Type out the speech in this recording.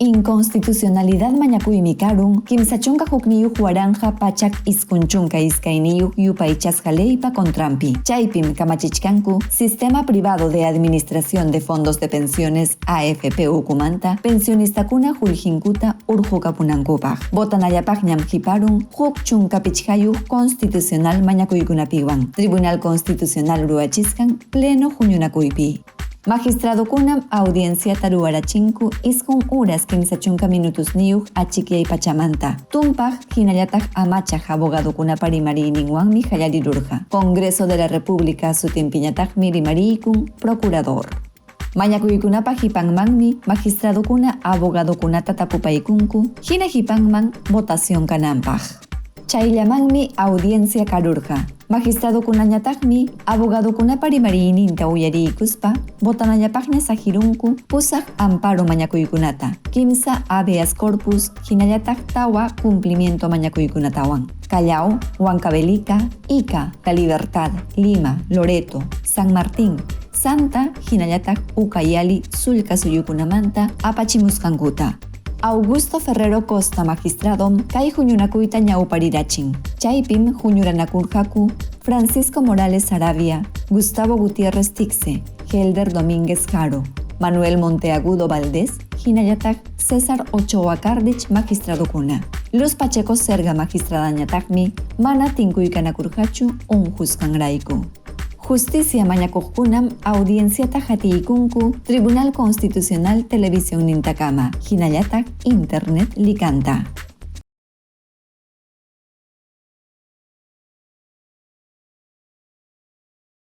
Inconstitucionalidad mañakuymi karun 31 192 yupaychasqa leypa contranpi. Chaypim kamachichkanku Sistema Privado de Administración de Fondos de Pensiones AFP ukumanta pensionistakuna qullqinkuta urqukapunankupaq. Botanallapaqñam qiparun huk 15 constitucional mañakuykunapiwan. Tribunal Constitucional ruwachisqan pleno huñunakuypi. Magistradokunam audienciata ruwarachinku 9 horas 30 minutos niyuq achikyay pachamanta. Tumpaq hinallataq amachaq abogadokunapa rimariyninwanmi qallarirurqa. Congreso de la República sutinpiñataqmi rimariykun procurador. Mañakuykunapa qipanmanmi magistradokuna abogadokunata tapupaykunku hina qipanman votación kananpaq. Chayllamanmi audiencia karurqa. Magistradokunañataqmi abogadokunapa rimariyninta uyariykuspa botanallapaqña saqirunku 8 amparo mañakuykunata, 3 habeas corpus hinallataq 4 cumplimiento mañakuykunatawan. Callao, Huancavelica, Ica, La Libertad, Lima, Loreto, San Martín, Santa hinallataq Ucayali sullka suyukunamanta apachimusqankuta. Augusto Ferrero Costa magistradom kay huñunakuyta ñawparirachin. Chaypim huñuranakurqaku Francisco Morales Saravia, Gustavo Gutiérrez Ticse, Helder Domínguez Jaro, Manuel Monteagudo Valdés, hinallataq César Ochoa Cardich magistradokuna. Luz Pacheco Zerga magistradañataqmi mana tinkuykanakurqachu unqusqanrayku. Justicia mañakuqkunam audienciata hatiykunku Tribunal Constitucional Televisión nintakama, hinallataq Internet likanta.